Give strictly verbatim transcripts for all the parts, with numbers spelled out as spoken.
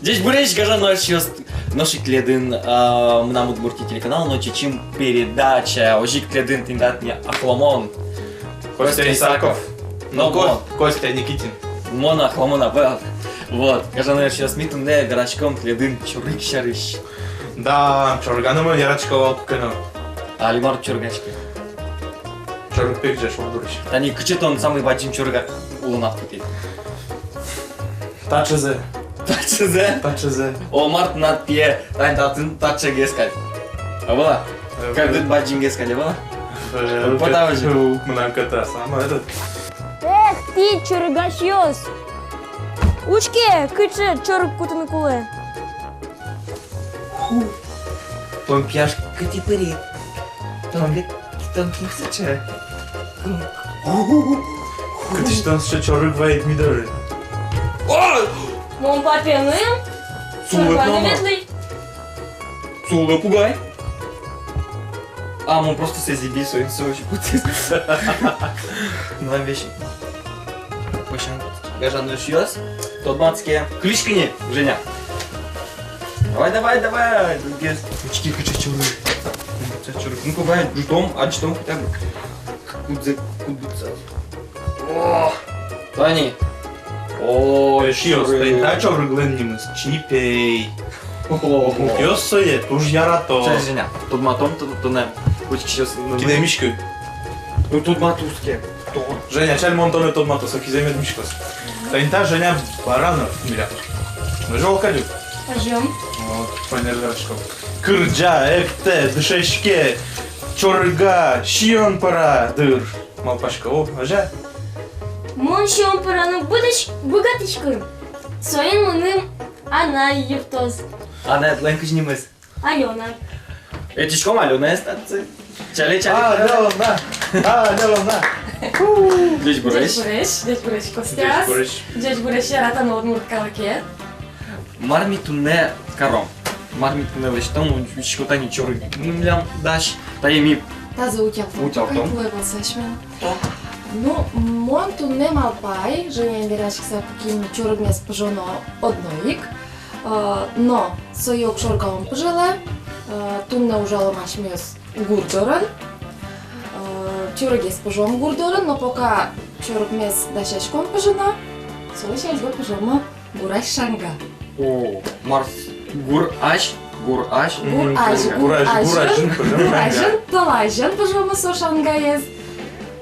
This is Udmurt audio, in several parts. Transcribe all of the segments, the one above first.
Ӟечбуресь, гажано эшъёс! Нош ик тӥледын, а, «Мынам Удмуртие» телеканал но «Чечым» передача. Озьы ик тӥледын тӥни татын Ахломон. Костя Исаков. Но, но Ко-, мон. Костя Никитин. Мон Ахломон ӧвӧл. Вот, гажано эшъёс, ми туннэ вераськом тӥледын чорыг сярысь. Да, чорыганы мон яратӥсько вал куке но. Али мар чорыгъяськод? Чорыг пегӟа шур дурысь. Тани кыӵе тон самый бадӟым чорыгад улонад потэ? Таӵезэ. Таӵезэ? Таӵезэ. О, мар тынад пие, тани татын таӵегес кадь. Ӧвӧл-а? Ӧвӧл. Кӧлдыт бадӟымгес кадь, ӧвӧл-а? Ӧвӧл. Потэ озьы. Мынам кӧтаса, мар этот. Эх, тӥ, чорыгасьёс! Учке, кыӵе чорыг кутыны кулэ. Ху. Тон, пияш, кытӥ пырид? Тон кыт-, тон кин сыӵе? Кытысь тон сыӵе чорыг вайид ми доры? О! Мон папиеным. Сулы чорыганы мама ветлӥ. Сулы пугай. А, мон просто сое зӥби, соин со озьы потӥз. Мынам весь. Пӧсян, гажано эшъёс, тодматске. Кылиськы ни, Женя. Давай, давай, давай, дугес. Учке, кыӵе чорыг. Кыӵе чорыг. Ну-ка, давай, ӝутом, адӟытом хотя бы. Кудзэ, кудзэ. О, тани. О, эшъёс, чорыг. Тани та чорыглэн нимыз чипей. О. Удмуртъёс сое туж ярато. Чаль, Женя, тодматом тон-, тонэ. Учкисьёс, ну, кинэ миськы? Ну, тодматӥське. Женя, чаль, мон тонэ тодмато, со кизэ мед миськоз. Тани та Женя Баранов милям. Озьы-а, кадь-а? Озьы. Вот, шонер вераськом. Кырӟа, эктэ, дышетске, чорыга, сиён пӧра, дыр. Малпасько, о, озьы-а? Мон сиён пӧраны быгатӥсь-, быгатӥсько. Соин мыным анай юрттоз. Анаедлэн кызьы нимыз? Алёна. Ӧтиськом Алёнаез татчы. Чале, чале. Алёна! Алёна! Ӟечбуресь. Ӟечбуресь, ӟечбуресь, Костя. Ӟечбуресь. Ӟечбуресь, яратоно удмурт калыке. Мар ми туннэ каром? Мар ми туннэ лэсьтом? Учко, тани чорыг милям дась. Тае ми тазэ утялтом. Утялтом. Кулэ вал сямен. О. Ну, мон туннэ малпай, Женяен вераськыса, куке ми чорыгмес пыжоно одно ик. Э, но сое огшоры ум пыжалэ, э, туннэ ужалом асьмеос гур дорын, э, чорыгез пыжом гур дорын, но пока чорыгмес дасяськом пыжыны, солэсь азьло пыжомы гурась шанга. О, мар, гурась, гурась. Гурась, гурась, гурась, гурась, гурась, толэзьын пыжомы со шангаез.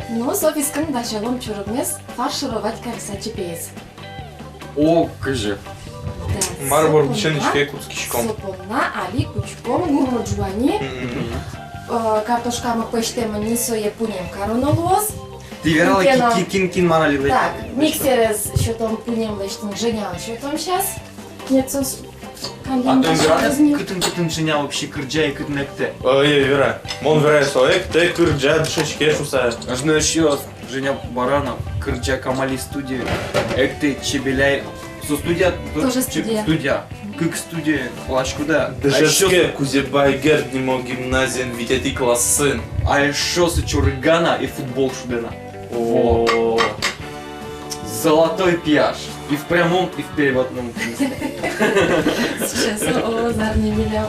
Но со вискын дасялом чорыгмес фаршировать карыса чипеез. О, кызьы. Да, мар бордысен иське кутскиськом. Со понна али кутском гурмы ӝуа ни. Мгм. Э, картошкамы пӧзьтэмын ни, сое пунем кароно луоз. Тӥ вералэ, ки-, ки-, кин, кин мар али лэсьтэ. Так, миксерез сётом пунем лэсьтыны, Женялы сётом сейчас. Нет, соос. А тон верад, кытын, кытын Женя вообще кырӟа и кытын эктэ? Ой, ой, вера. Мон верай, со эктэ, кырӟа, дышетске шуса. Гажано эшъёс, Женя Баранов кырӟа Камали студиын, эктэ Чебеляй. Со студия, то-, тоже студия. Студия. Кык студия, паласькод-а? Дышетске Кузебай Герд нимо гимназиын витетӥ классын. А эшшо со чорыга на и футбол шудэ на. О. Золотой пияш. И в прямом, и в переводном смысле. Сейчас, о, зарни милям.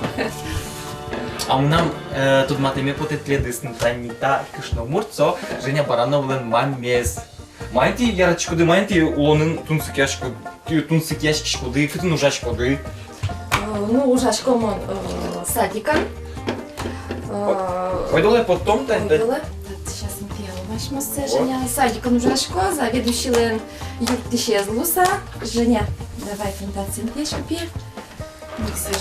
А мынам, э, тодматэме потэ тӥледыз, тани та кышномурт со Женя Барановлэн мамез. Маин тӥ яратӥськоды, маин тӥ улонын тунсыкъясько-, тунсыкъяськиськоды, кытын ужаськоды? Э, ну, ужасько мон, э, садикын. Э, ойдолэ поттом тани. Ойдолэ. Так, сейчас ми пиал возьмём. Вот. Женя садикын ужасько, заведующийлэн юрттӥсез луыса. Женя, давай презентацим печку пи. Миксер.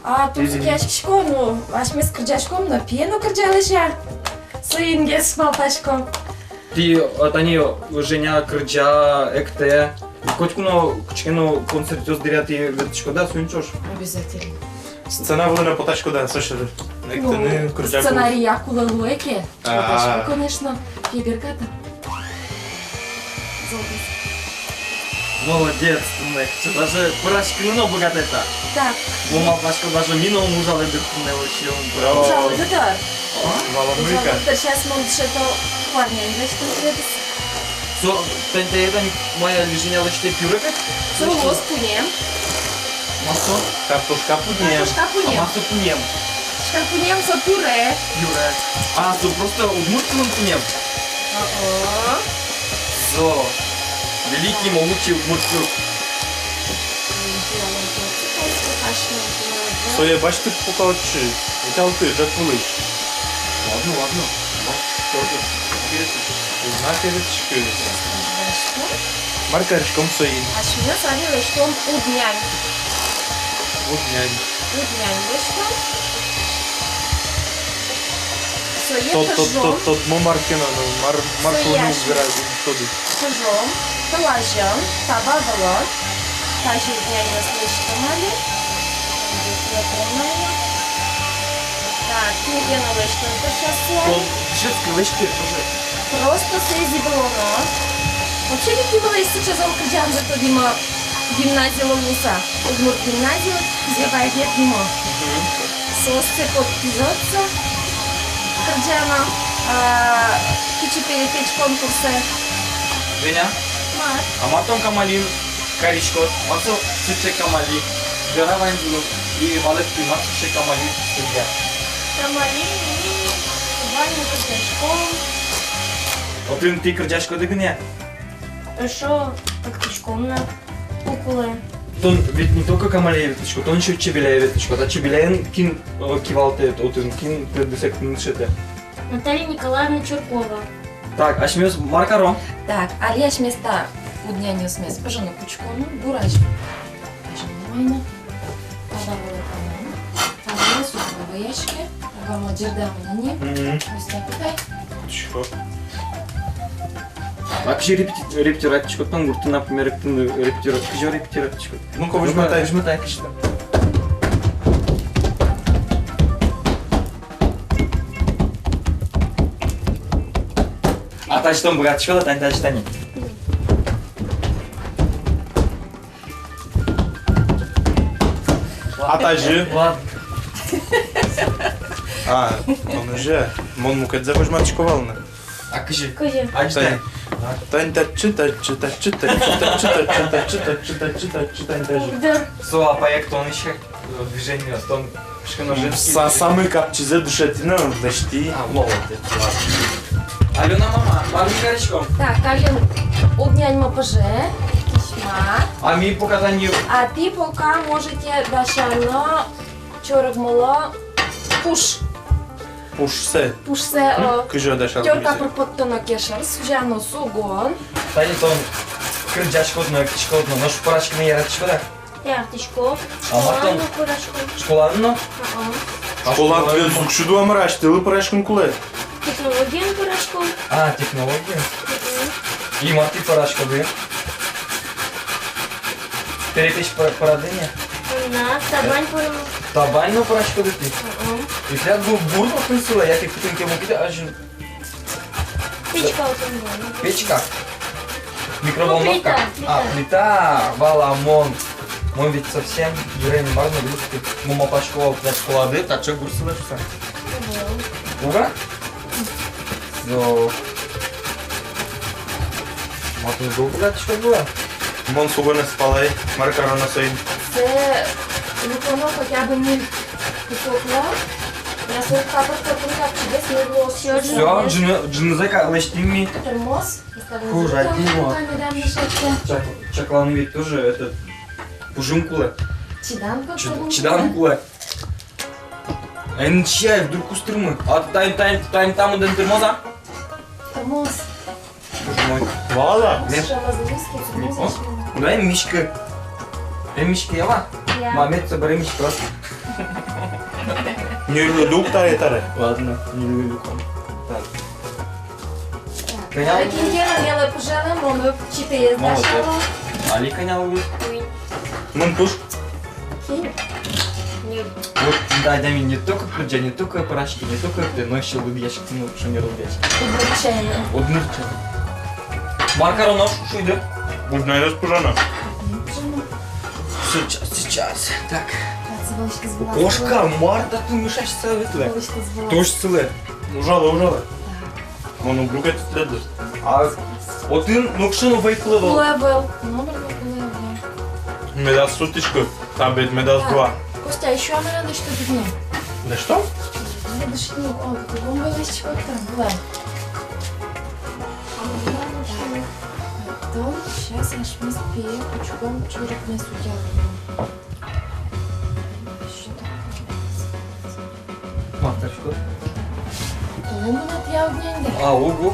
А тунсыкъяськисько, ну, асьмеос кырӟаськом но, пие но кырӟа, лэся. Соин гес малпасько. Тӥ, а, тани, Женя кырӟа, эктэ. Котьку но, кыӵе ке но концертъёс дыръя тӥ ветлӥськоды-а соин ӵош? Обязательно. Сцена вылын но потаськоды-а со сьӧры? Ну, эктыны, кырӟаны. Сценарий кулэ луэ ке. А. Потасько, конечно, кибергата. Золотец. Молодец, туннэ. Даже пыраськыны но быгатэ-а? Так. Мон малпасько, даже ми но ум ужалэ дыр туннэ, вообще ум. Браво. Ужалэ дыр. А? Валомыка. Ужалэ дыр, сейчас мон дышето куарнян лэсьтыны. Со, тани, тани, тани, мае лэзьыны лэсьтэ пюре кадь? Со луоз пунем. Мар со? Картошка пунем. Картошка пунем. А мар со пунем? Картошка пунем со пюре. Пюре. А, со просто удмурт кылын пунем? О-о. Со. Великий, могучий удмурт кыл. Сое басьты пока отчы. Ӧтялты ӝӧк вылысь. Ладно, ладно. Ладно. Уг на перетӥськы. Мар кариськом соин? Асьмеос али лэсьтом уд нянь. Уд нянь. Уд нянь лэсьтом. Сое тод-, тод-, тод-, тодмо мар ке но, но мар, мар ке но уг вераз, уг тоды. Пыжом, пылазем, таба вылын. Тазьы уд няньёс лэсьтом али. Так, кинэ ке но лэсьтом, кыӵе со. Тон дышетскы, лэсьты, пыжы. Просто сое зӥбылоно. Вообще, Люкимылы сыӵе зол кырӟанзэ тодӥ ма гимназилы луыса, удмурт гимназилы, кызьы вайытӥ ма. Мгм. Соосты поттӥзы отчы кырӟаны, а, кыӵе перепеч конкурсэ. Женя? Мар? А мар тон камалиын кариськод? Мар со сыӵе камали? Вера ваньзылы и валэкты, мар сыӵе камали студия. Камали ми ваньмы кырӟаськом. Отын тӥ кырӟаськоды гинэ? Эшшо эктӥськом на, кулэ. Тон ведь не только камалие ветлӥськод, тон ещё чебеляе ветлӥськод. А чебеляен кин, э, кивалтэ, отын кин тыныд эктыны дышетэ? Наталья Николаевна Чуркова. Так, асьмеос мар каром? Так, али асьмеос та уд няньёсмес пыжыны кутском, гураз. Пыжыны майна. Тазьы вылэ палан. Тазьы вылэ сухой вӧяське. Уга ма ӟырдам ини. Мгм. Остэ кутай. Чего? А кызьы репети-, репетировать кариськод, тон гуртын, например, эктыны репетировать, кызьы репетировать кариськод? Ну-ка, возьматай. Возьматай, кызьы. А тазьы тон быгатӥськод-а, тани, тазьы, тани? А тазьы? Ладно. А, тон уже. Мон мукетсэ возьматӥсько вал на. А кызьы? Кызьы? А кызьы? Тань. Тань татчы, татчы, татчы, татчы, тань тазьы. Уг дыр. Со, а проект тон ещё, э, движение, тон Са-, самый капчизэ дышетӥ но, лэсьтӥ. А, молодец, ладно. Алёна, мама, мар ми кариськом? Так, Алён, уд няньмы пыже, кисьма. А ми пока тани. А тӥ пока можете дасяны чорыгмылы пуш. Пушсэ? Пушсэ, о. Кызьы дасяны? Тёрка пыр поттоно кешыр, сузяно сугон. Тани тон кырӟаськод но, эктӥськод но, нош пӧраськыны яратӥськод-а? Яратӥсько. А мар тон? Школаын но пӧрасько. Школаын но? А-а. Школаын тӥледлы уг сюдо-а, мар, асьтэлы пӧраськыны кулэ? Технологиен пӧрасько. А, технологиен? Мгм. И мар тӥ пӧраськоды? Перепеч пӧра-, пӧрады ни? На, табань пӧрам. Табань но пӧраськоды тӥ? Мгм. И тӥляд гу-, гурт отын сылэ, яке кытын ке мукет азьын? Печка отын вал. Печка? Микроволновка? Ну, плита, плита. А, плита, валамон. Мон ведь совсем йырем, мар но, русский. Мон малпасько вал, тӥляд школады таӵе гурт сылэ шуыса. Мгм. Уг-а? Но. Мон тыныд уг быгатӥськы вал. Мон сугонэз палай, мар кароно соин. Сое люконо хотя бы ньыль кусокла. Я сорок капот потом так чудес не было. Всё, всё, ӝыны-, ӝынызэ ка-, лэсьтӥм ми. Тырмоз. Хуже, один вот. Чак-, чакланы ведь тоже этот, пужым кулэ. Чидан кулэ. Чид-, чидан кулэ. Эн чай, вдруг кустырмы. А тань, тань, тань, тань, тань, тань, тырмоз-а? Тырмоз. Боже мой. Вала? Нет. Шамазлыйский, тырмоз. О, тырмоз. Ну, эн миськы. Эн миськы, я ва? Я. Мамед собере миськы. Не люблю таре-таре. Ладно, не люблю. Так. Кӧня луэ? Кин ке но мелэ пыжалэ, мон ӧк читаез дасяло. Али кӧня луэ? Куинь. Мон пуш. Кин? Нет. Вот, да, адями не только кырӟа, не только пӧраське, не только это, но ещё лыдъяське, ну, шонер лыдъяське. Удмурт чайна. Удмурт чайна. Мар кароно, шуиды? Уд няньёс пыжоно. Сейчас, сейчас. Так. Кошка, мар татын мешать ставит ле? Туж сылэ. Ужалэ, ужалэ. Мон уг люкеты тӥледлы. А отын нокыӵе но вӧй кулэ ӧвӧл. Кулэ ӧвӧл. Номыр но кулэ ӧвӧл. Медаз сутӥськы. Табере медаз дуа. Костя, ещё мынам дышетӥ дыгно. Да что? Да дышетӥ, о, как он вылазит, как там, вылазит. Тон, щас асьмеос пе учком чорыгмес, удялом. Мартышко. Толон мынат я огненде. А, ого.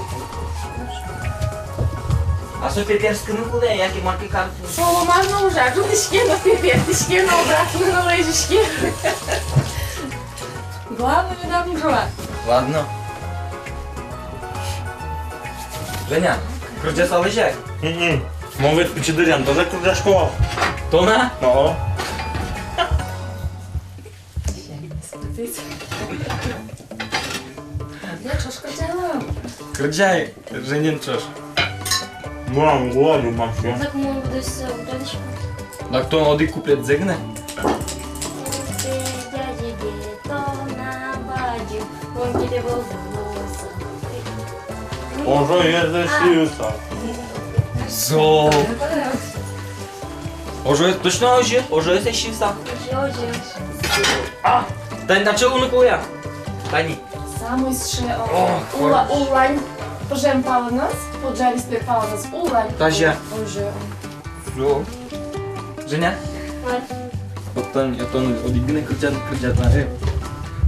А со пепертскыны кулэ, яке марке карты? Соломан но уже, а тут ишке но пеперт, ишке но обратно но лэзь ишке. Главное, медам жуа. Ладно. Женя, кырӟаса лэзь ай. Мгм. Мон ведь пичи дыръям тоже кырӟасько вал. Тон-а? О. Кырӟай, Женя, ӵош. Мам, ладно, мам, всё. Так, мон буду всё, удалишь. Так, тон одӥг куплетсэ гинэ. Озьы, если сиыса. Зол. Озьы, точно озьы, озьы, если сиыса. Озьы, озьы. А, тани таӵе луыны кулэ. Тани. Самой сыӵе, о, о, ула-, хорош. Улань пыжем палэныз, поджаристой палэныз, улань. Тазьы. Озьы. Зол. Женя? Ой. Вот тон, я тон одӥг гинэ кырӟан, кырӟан, а, э.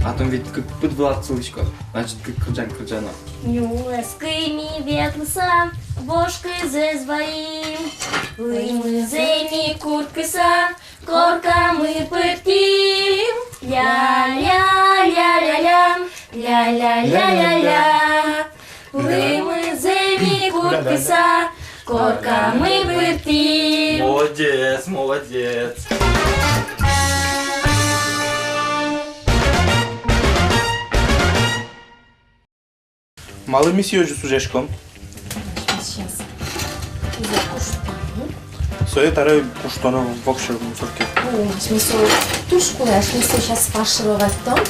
А тон ведь кык пыд вылад сылӥськод. Значит, кык кырӟан, кырӟан. Нюлэскы ми ветлыса, вож кызэз ваим. Лымызэ ми курткыса, коркамы пыртӥм. Ля-ля-ля-ля-ля, ля-ля-ля-ля-ля. Лымызэ ми курткыса, коркамы пыртӥм. Молодец, молодец. Малы ми сое озьы сузяськом? Сейчас. Уже куштоно. Сое табере куштоно воксё мусорке. О, асьмеос сое туж кулэ, асьмеос сое сейчас фаршировать каром.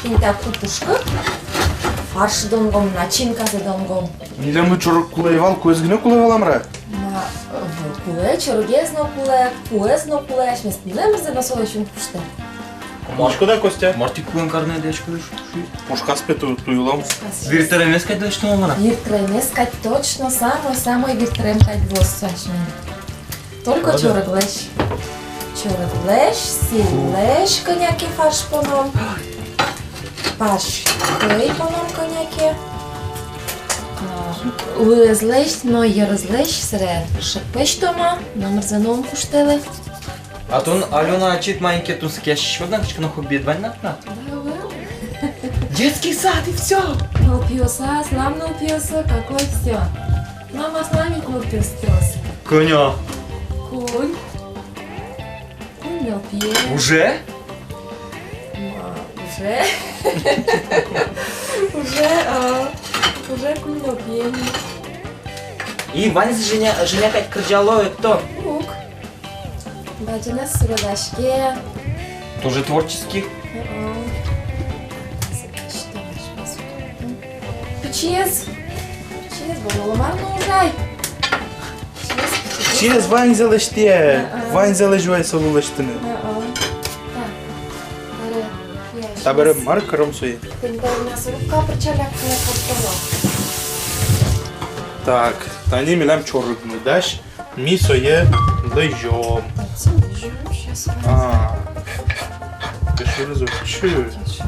Тӥни та кутышкы. Фарш донгом, начинказэ донгом. Милемлы чорыг кулэ ӧй вал, куэз гинэ кулэ вал, мар-а? Ма, э, кулэ, чорыгез но кулэ, куэз но кулэ, асьмеос номырзэ но солэсь ум куштэ. Кутӥськод-а, Костя? Мар тӥ куэн карны дӥськоды шуиз. Пушказ пе ту-, туйылом. Виртыремез кадь точно, мар-а? Виртыремез кадь точно, самой-самой виртырем кадь луоз со асьмелэн. Только чорыглэсь. Чорыглэсь, сӥльлэсь кӧня ке фарш поном. Фарш кӧй поном кӧня ке. А, лыезлэсь но йырызлэсь, сэре шыппа лэсьтома, номырзэ но ум куштэлэ. А тон, Алёна, ачид маин ке тунсыкъяськиськод на, кыӵе ке но хоббиед вань на? Да, вань. Детский сад и всё. Нылпиосы, аслам нылпиосы, какой всё. Мама с нами нылпиос. Кӧня? Куинь. Куинь нылпие. Уже? Ма, уже. Уже, а, уже куинь нылпие. И ваньзы Женя, Женя кадь кырӟало, эктон. Ук. Бадӟымез суредаське. Тоже творческий. О-о. Пичиез. Пичиез, вон оломар но ужай. Пичиез, пичиез. Пичиез ваньзэ лэсьтэ. О-о. Ваньзэ лэзё ай солы лэсьтыны. О-о. Так. Табере мар каром сое? Тӥни та мясорубка пыр ӵаляк кылэ поттоно. Так, тани милям чорыгмы дась. Ми сое лэзём. Лэзём, щас. А. Кешырыз отчы. Кешырыз отчы,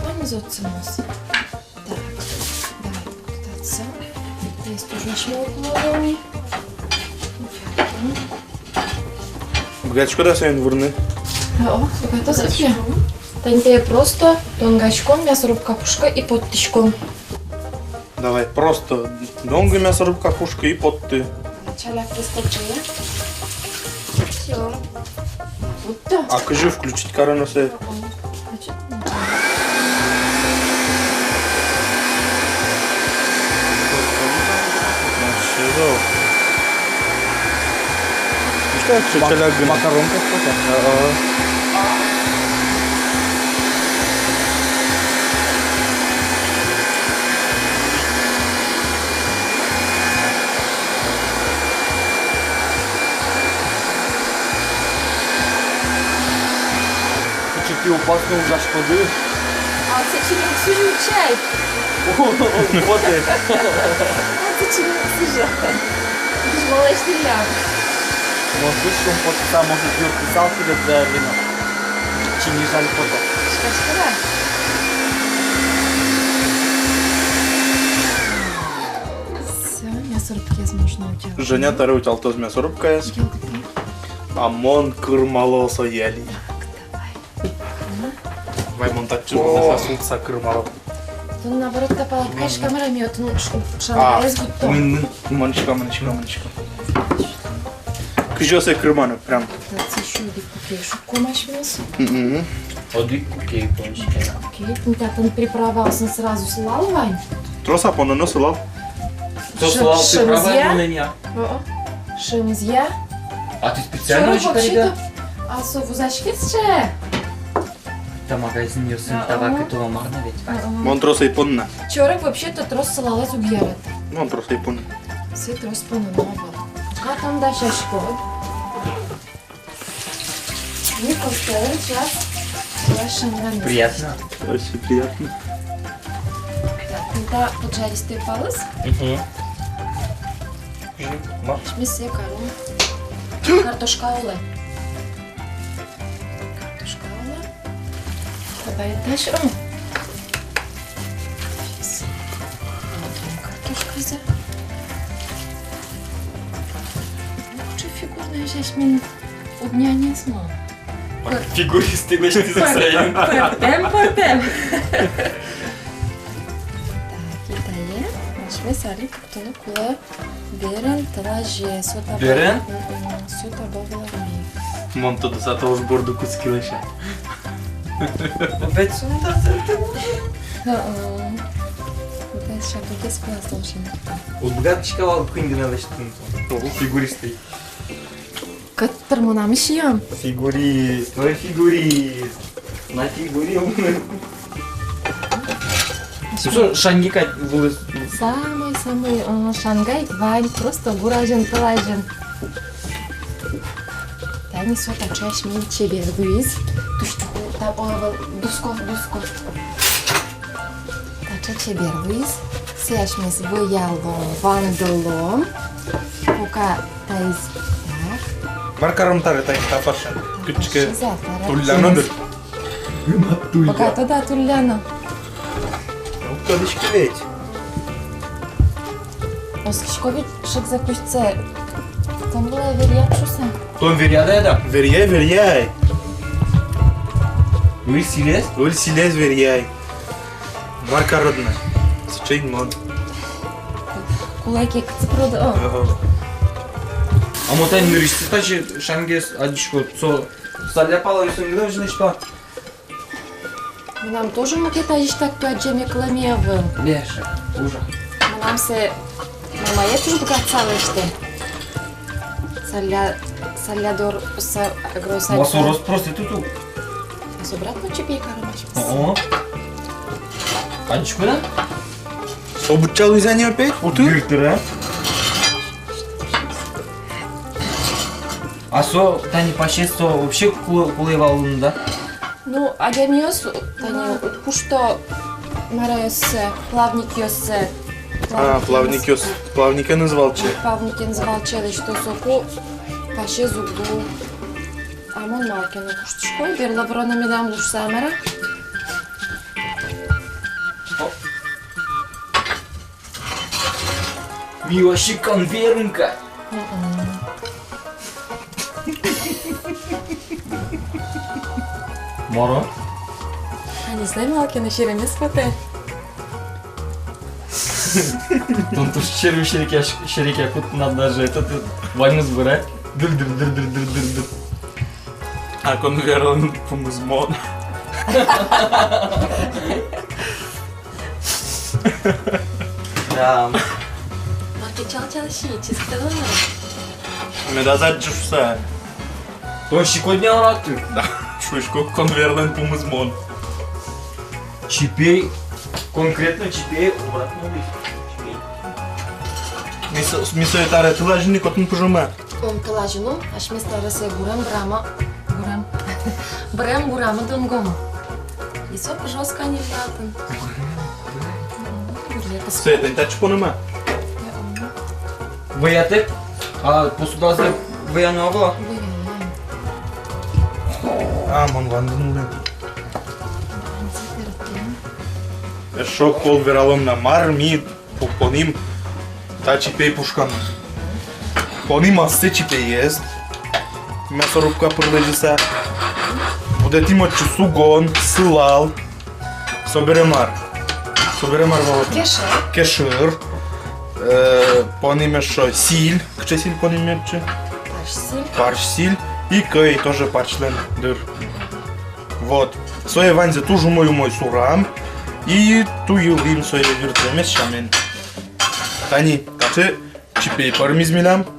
ваньзэ отчы мас. Так, да, вот это. Есть уже шмурк молодой. Быгатӥськод-а соин вырны? О, быгато сапе. Тани тае просто тонгаськом мясорубка пушкы и поттӥськом. Давай, просто донгы мясорубка пушкы и потты. Ӵаляк листочек, я? Всё. Вот так. А кызьы включить кароно сое? Значит, что, ӵаляк гинэ. Макаронка что-то. Ага. Опасно ужаськоды. А отчы ик сузьы чай. О, вот это. Отчы ик сузьы. Кызьы малэсь тӥляд. Может, шумпотыса, может, юрттысал тӥледлы, Алина. Чиньыжаль пото. Шкашка, да? Всё, мясорубкаез можно утялтыны. Женя табере утялтоз мясорубкаез. Утялтыны. А мон кырмало сое али. Так, давай. Вай, мон татчы вал, султыса кырмало. Тон, наоборот, та палаткаысь камера, ми отын ш-, шангаез вутто. Мын, мын, мынӥсько, мынӥсько, мынӥсько. Кызьы сое кырмано, прям. Татчы ещё одӥг куке шукком асьмеос. Мгм. Одӥг куке, конечно. Куке, тӥни татын приправаосын сразу сылал вань. Трос-а пононо сылал? Трос сылал приправа пононо. О-о. Шымзъя. А ты специально... Чё, вообще-то, а со вузаське сыӵе. Та магазинъёсын, а, та вакытэ мар но ведь вань. Мон трос ӧй поно на. Чорыг вообще-то трос сылалэз уг яраты. Мон трос ӧй поно. Сое трос пононо ӧвӧл. Пока тон дасяськод. Ми костёлын сейчас. Приятно. Очень приятно. Так, тунда поджаристый палыз. Мгм. Жи, ма. Асьмеос каром картошка улэ. Картошка улэ. Давай дальше. О. Сейчас. Вот он, картошказэ. Ну, кыӵе фигурный, сейчас мин уд няньыз ма. Пӧр-, фигуристый лэсьтӥз пӧр-, эксэйын. Пӧртэм, пӧртэм. Так, и тае асьмеос али пуктыны кулэ берен тылазе, со таба. Берен? М-м, со таба вылэм. Мон тодо, со та уж борды кутски лэся. Опять сунда сэртэ. М-м. Опять шапкагес классно очень. Уд быгатӥськы вал куинь гинэ лэсьтыны. Ого, фигуристый. Кытыр мынам сиён. Фигурист, ой, фигурист. На фигуре. Ну что, шаньги кадь вылыз. Самый-самый, э, шаньги ик вань, просто гур азьын, тыл азьын. Тани со таӵе асьмелэн чебер луиз. Туж чугун, та, о, вал, дуско, дуско. Таӵе чебер луиз. Сое асьмеос выялом, вандылом. Пока таиз так. Мар каром табере таиз та фаршен? Кытчы ке тулляно дыр. Гынад тулля. Пока тодад тулляно. Уг тодӥськы ведь. Оскисько ведь шыгзэ-кузьзэ. Тон вылэ веръяд шуса. Тон веръяд-а, да? Веръяй, веръяй. Выль сӥлез? Выль сӥлез веръяй. Мар карод на? Сыӵе ик мон. Кулаке кыӵе прода, о. Ага. А мон тани нырысьсэ таӵе шаньгес адӟисько, со салля палъёсын гинэ озьы лэсьто. Мынам тоже мукет азьысь так-то адӟеме, кылэме ӧвӧл. Беже, ужа. Мынам сое мамае туж быгатыса лэсьтэ. Салля, салля дор, са, гроза. Ма со рос-прос тӥ туту. А со обратно чипей каромась. О-о. Адӟиськод-а? Со быдӟа луиз-а ни опять? Уты? Гыртыра. А со тани пасез со вообще кулэ, кулэ вал луыны, да? Ну, адямиос тани кушто мараоссэ, плавникъёссэ. А, плавникъёс, плавникеныз валче. Плавникеныз валче лэсьто, соку пасез уг лу. А мон малы ке но куштӥсько, берло вроно медам луса, мар-а? О. Ми вообще конвейерын кадь. Мгм. Мар-а? А не знаю, малы ке но серемес потэ. Тон туж серем серекъя-, серекъяськод на даже, этот, этот, ваньмыз быре. Дыр-дыр-дыр. А конвейерлэн пумыз мон. Да. Мар ке чал-чал сиид, чисто. Медаз адӟы шуса. Тон сиськод-а, мар-а, ты? Да. Шуисько, конвейерлэн пумыз мон. Чипей, конкретно чипей, обратно чипей. Ми со-, ми сое табере тыл азьын ик отын пыжомы. Ом, тыл азьын но, асьмеос табере сое гурем бырамы, гурем. Прям гурамы дунгом. И со пыжос каньыллятын. Сое тань татчы поныма. Выятэк, а посудазэ выяно ӧвӧл. А, мон вандын улэ. Эшшо пол вералом на, мар ми Пу-, понӥм та чипей пушкам. Понӥм ассэ чипеез. Мясорубка пыр лэзьыса. Будэтӥм отчы сугон, сылал. Собере мар. Собере мар вал отын. Кешыр. Кешыр. Э, понӥм эшшо силь. Кыӵе силь понӥм отчы? Парсь силь. Парсь силь. И кӧй тоже парсьлэн дыр. Вот. Сое ваньзэ туж умой-умой сурам. И туйылӥм сое виртэмез сямен. Тани, таӵе чипей пӧрмиз милям. Так.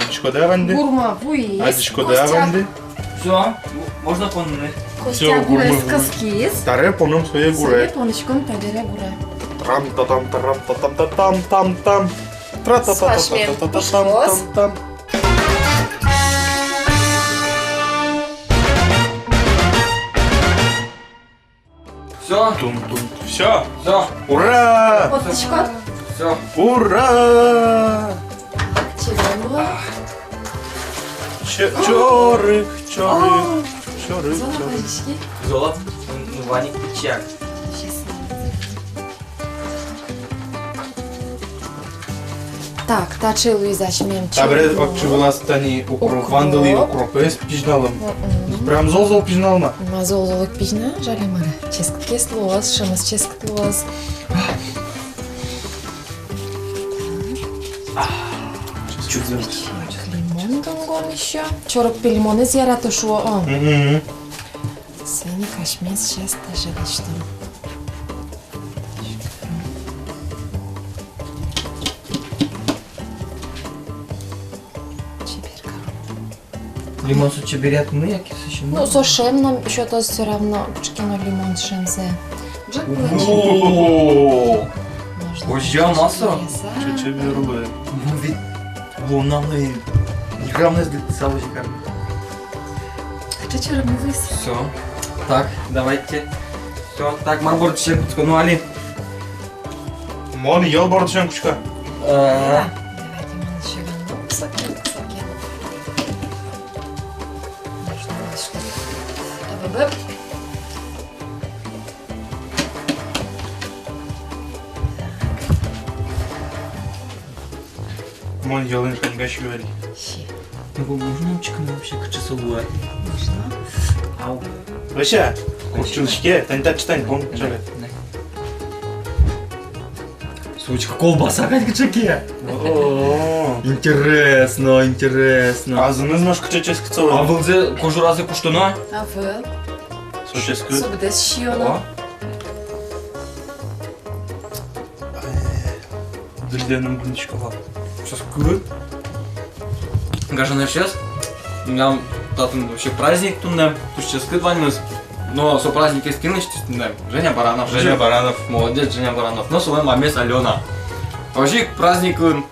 Адӟиськоды-а ваньды? Гурма вуиз. Адӟиськоды-а ваньды? Всё, м-, можно поныны. Костя гурез кыскиз. Таре поном сое гуре. Сое понӥськом табере гуре. Трам-та-там, трам-та-там, та-там-там-там. Тра-та-та-та-та-там-там-там. Всё. Тум-тум. Всё. Всё. Ура! Поттӥськод? Всё. Ура! Чебер луэ. Чо-, чорыг, чорыг, чорыг, чорыг. Золото, ну, ваньмыз пичак. Так, таӵе луиз асьмелэн чорыг. Табере отчы вылаз тани укроп, укроп. Вандылӥ, укропез пизьналом. Мгм. Прям зол-зол пизьналом-а? Ма, зол-зол ик пизьна, жаль-а мар-а. Ческыт ик луоз, шӧмыз ческыт луоз. Чуть-чуть. Лимон дунгом ещё. Чорыг пе лимонэз яратэ шуо, о. Мгм. Соин ик асьмеос сейчас даже лэсьтом. Чебер каром. Лимон со чеберъятыны яке со сиыны? Ну, со шӧм но сётоз всё равно, кыӵе ке но лимон шӧмзэ. Ӝӧк пылын. О! Можно. Озьы-а, ма со? Чебер луэ. Ну ведь вон али граммнэс дыктыса озьы карыны. Кыӵе чорыгмы вуиз. Всё. Так, давайте. Всё, так, мар бордысен кутсконо али? Мон йӧл бордысен кутско. А. Давайте мон ещё ванну кусок, кусок. Можно вот что-то. Бып-бып. Мон йӧлэн книга сиён. Си. Ну, можно учкыны вообще, кыӵе со луэ? Можно. Ау. Вася, курчылӥське, тань татчы тань, пон, чале. Сучка, колбаса кадь кыӵе ке. О. Интересно, интересно. Азыныз нош кыӵе ческыт со луэ? А вылзэ кожуразэ куштоно? А выл. Со ческыт. Со быдэс сиёно. О. Дыльдэ но ум кундӥське вал. Ческыт. Гажано эшъёс, милям татын вообще праздник туннэ, туж ческыт ваньмыз. Но со праздникез кин лэсьтӥз туннэ? Женя Баранов. Женя Баранов. Молодец, Женя Баранов. Но солэн мамаез Алёна. Озьы ик праздникын,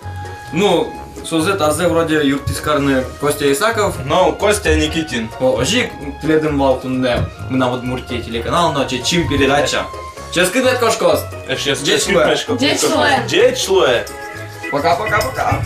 ну, созэ-тазэ вроде юрттӥз карыны Костя Исаков. Но Костя Никитин. О, озьы ик тӥледын вал туннэ «Мынам Удмуртие» телеканал но «Чечым» передача. Ческыт мед кошкоз! Эшъёс, ӟеч луэ! Ӟеч луэ! Ӟеч луэ! Пока-пока-пока!